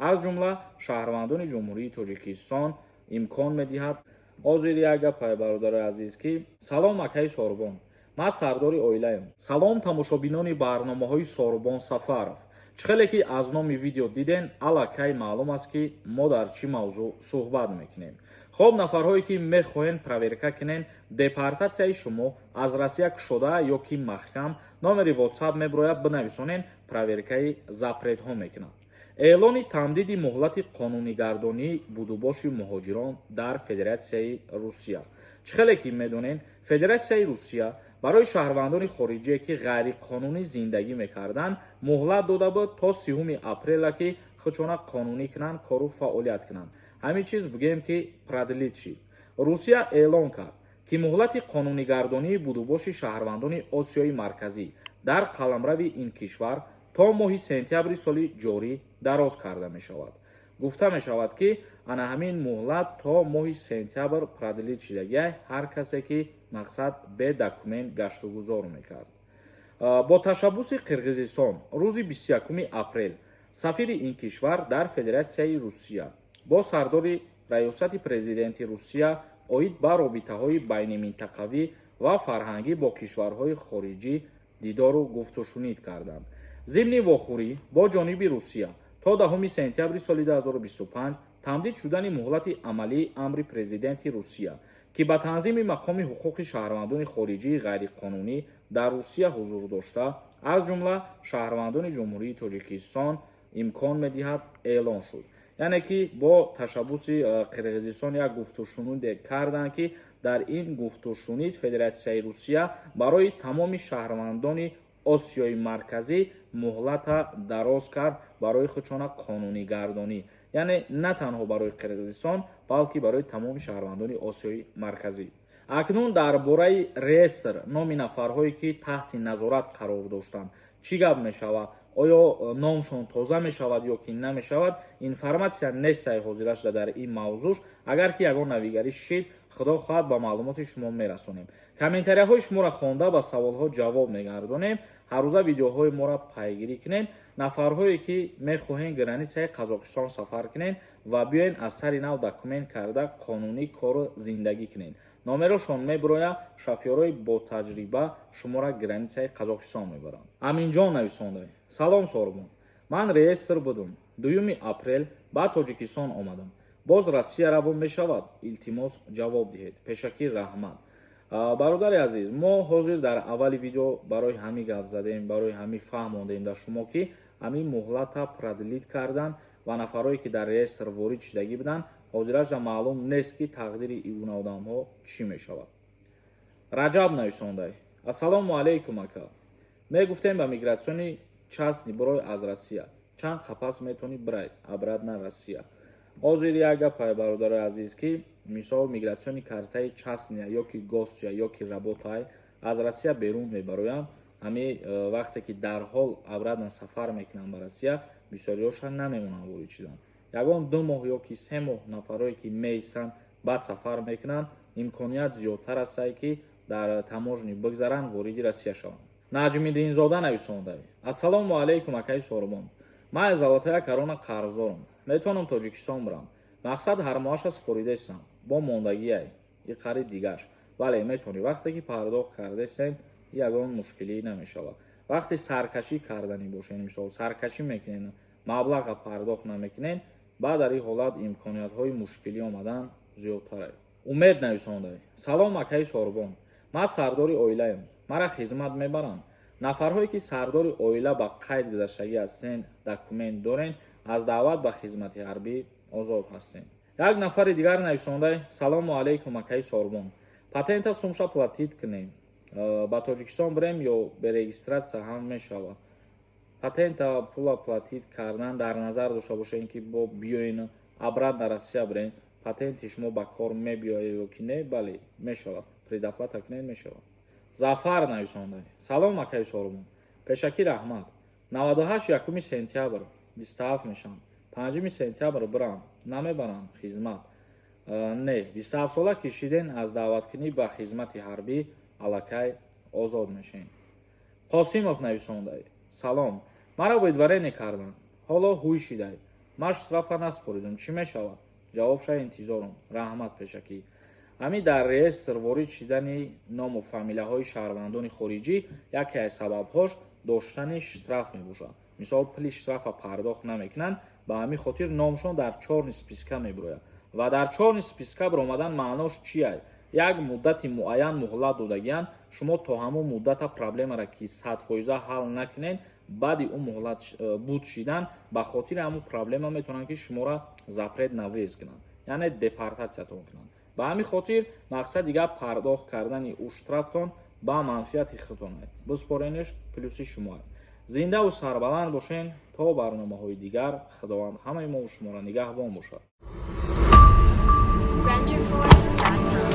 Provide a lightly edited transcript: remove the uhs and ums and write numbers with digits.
аз ҷумла шаҳрвандони Ҷумҳурии Тоҷикистон имкон медиҳад. Ҳозир як гапай, бародарои азиз, ки салом, акаи Сорбон, ман сардори оилаем. Салом, тамошобинони барномаҳои Сорбон Сафаров. Чӣ хеле ки аз номи видео диден, аллакай маълум аст, ки мо дар чӣ мавзӯъ суҳбат мекунем. Хоб, нафарҳое ки мехоҳен проверка кунен, депортатсияи шумо аз Россия кушода ё ки маҳкам, номери WhatsApp меброяд, бинависонен, проверкаи запретҳо мекунад. Эълони тамдиди муҳлати қонунигардонии будубоши муҳоҷирон дар Федератсияи Русия. Чӣ хеле ки медонен, Федератсияи Русия барои шаҳрвандони хориҷие, ки ғайриқонунӣ зиндагӣ мекарданд, муҳлат дода буд то 30-уми апрела, ки худшона қонунӣ кунанд, кору фаъолият кунанд. Ҳамин чиз бигӯем, ки продлить шид. Русия эълон кард, ки муҳлати қонунигардонии будубоши шаҳрвандони Осиёи Марказӣ дар қаламрави ин кишвар то моҳи сентябри соли ҷорӣ дароз карда мешавад. Гуфта мешавад, ки ана ҳамин муҳлат то моҳи сентябр продлить шидагиай. Ҳар касе ки, мақсад, бе документ гаштугузор мекард. Бо ташаббуси Қирғизистон рӯзи 21 апрел сафири ин кишвар дар Федератсияи Русия бо сардори раёсати президенти Русия оид ба робитаҳои байниминтақавӣ ва фарҳангӣ бо кишварҳои хориҷӣ дидору гуфтушунид карданд. Зимни вохӯрӣ бо ҷониби Русия то 10 сентябри соли 2025 тамдид шудани муҳлати амалии амри президенти Русия, ки ба танзими мақоми ҳуқуқи шаҳрвандони хориҷии ғайриқонунӣ дар Русия ҳузур дошта, аз ҷумла шаҳрвандони Ҷумҳурии Тоҷикистон, имкон медиҳад, эълон шуд. Яъне ки бо ташаббуси Қирғизистон як гуфтушуниде карданд, ки дар ин гуфтушунид Федератсияи Русия барои тамоми шаҳрвандони Осиёи Марказӣ муҳлата дароз кард барои худшона қонунигардонӣ, яъне на танҳо барои Қирғизистон, балки барои тамоми шаҳрвандони Осиёи Марказӣ. Акнун дар бораи реестр, номи нафарҳое, ки таҳти назорат қарор доштанд, чӣ гап мешавад? Оё номшон тоза мешавад ё ки намешавад? Информатсия нестай ҳозира шуда дар ин мавзӯъш. Агар ки ягон навигарӣ шид, худо хоҳад, ба маълумоти шумо мерасонем. Комментарияҳои шуморо хонда, ба саволҳо ҷавоб мегардонем. Ҳаррӯза видеоҳои моро пайгирӣ кунем. Нафарҳое ки мехоҳем границаи Қазоқистон сафар кунем ва биёен, аз сари нав документ карда, қонунӣ кору зиндагӣ кунем, номерошон мебирояд. Шофёрои ботаҷриба шуморо границаи Қазоқистон мебаранд. Аминҷон нависонда: «Салом, Сорбон, ман реестр будум, 2 апрел ба Тоҷикистон омадам, боз Россия равон мешавад? Илтимос, ҷавоб диҳед, пешакӣ раҳмат». Бародари азиз, мо ҳозир дар аввали видео барои ҳамин гап задем, барои ҳамин фаҳмондем дар шумо, ки ҳамин муҳлата продлить кардан ва нафарое ки дар реестр ворид шудагӣ буданд, ҳозираша маълум нест, ки тақдири ин гуна одамҳо чӣ мешавад. Раҷаб нависондай: «Ассалому алайкум, ака, мегуфтем, ба миграционный частный бирой, аз Россия чанд қапас метавонӣ бирай обратно Россия?» Ҳозир як гапай, бародарои азиз, ки мисол миграционный картаи частная ё ки гостя, ё ки работай аз Россия берун мебароянд. Ҳами вақте ки дарҳол обратно сафар мекунанд ба Россия, бисёриҳоша намемонанд ворид шудан. Ягон 2 моҳ ё ки 3 моҳ нафарое ки меистанд, баъд сафар мекунанд, имконият зиёдтар астае, ки дар таможни бигзаранд, вориди Россия шаванд. Наҷмиддинзода нависонда: «Ассалому алайкум, акаи Сорбон, ман аз Золотая Корона қарздорам, метавонам Тоҷикистон бирам? Мақсад, ҳар моҳаша супоридастам, бо мондагиай и қариб дигаш». Бале, метавонӣ. Вақте ки пардохт кардастен, ягон мушкилӣ намешавад. Вақте саркашӣ карданӣ бошед, мисол, саркашӣ мекунед, маблаға пардохт намекунед, баъд дар ин ҳолат имкониятҳои мушкилӣ омадан зиёдтарад. Умед нависонда: «Салом, акаи Сорбон, ман сардори оилаем, мара хизмат мебаранд?» Нафарҳое ки сардори оила ба қайд гузаштагӣ ҳастен, документ дорен, аз даъват ба хизмати ҳарбӣ озод ҳастем. Як нафари дигар нависонда: «Салому алайкум, акаи Сорбон, патента сумша платить кунем, ба Тоҷикистон бирем ё бе регистрация ҳам мешавад?» Патента пула платить кардан дар назар дошта бошед, ки бо биёен, обратно Россия бирен, патенти шумо ба кор мебиёяд ё ки не. Бале, мешавад, предоплата кунед, мешавад. Зафар нависонда: «Салом, акаи Сорбон, пешакӣ раҳмат. 98, 1 сентябр 27 мешавам, 5 сентябр бирам, намебарам хизмат?» Не, 27 сола ки шиден, аз даъваткунӣ ба хизмати ҳарбӣ аллакай озод мешавем. Қосимов нависонда: «Салом, маро выдворение карданд, ҳоло ҳуй шидай, Ман штрафа наспоридум, чӣ мешавад? Ҷавобша интизорум, раҳмат пешакӣ. Ҳамин дар реестр ворид шидани ному фамилияҳои шаҳрвандони хориҷӣ яке аз сабабҳош доштани штраф мебошад. Мисол, пули штрафа пардохт намекунанд, ба ҳамин хотир номшон дар чёрный списка мебирояд. Ва дар чёрный списка биромадан маънош чия? Як муддати муайян муҳлат додагиянд, шумо то ҳамон муддата проблемаро ки 100% ҳал накунед, баъди ӯ муҳлат буд шидан, ба хотири ҳамон проблема метавонанд, ки шуморо запрет на въезд кунанд, яъне депортатсиятон кунанд. Ба ҳамин хотир мақсади гап, пардохт кардани ӯ штрафтон ба манфиати худтон аст. Биспоренеш, плюси шумоа. Зиндаву сарбаланд бошен то барномаҳои дигар. Худованд ҳамаи мову шуморо нигаҳбон бошад. Renderforest.com.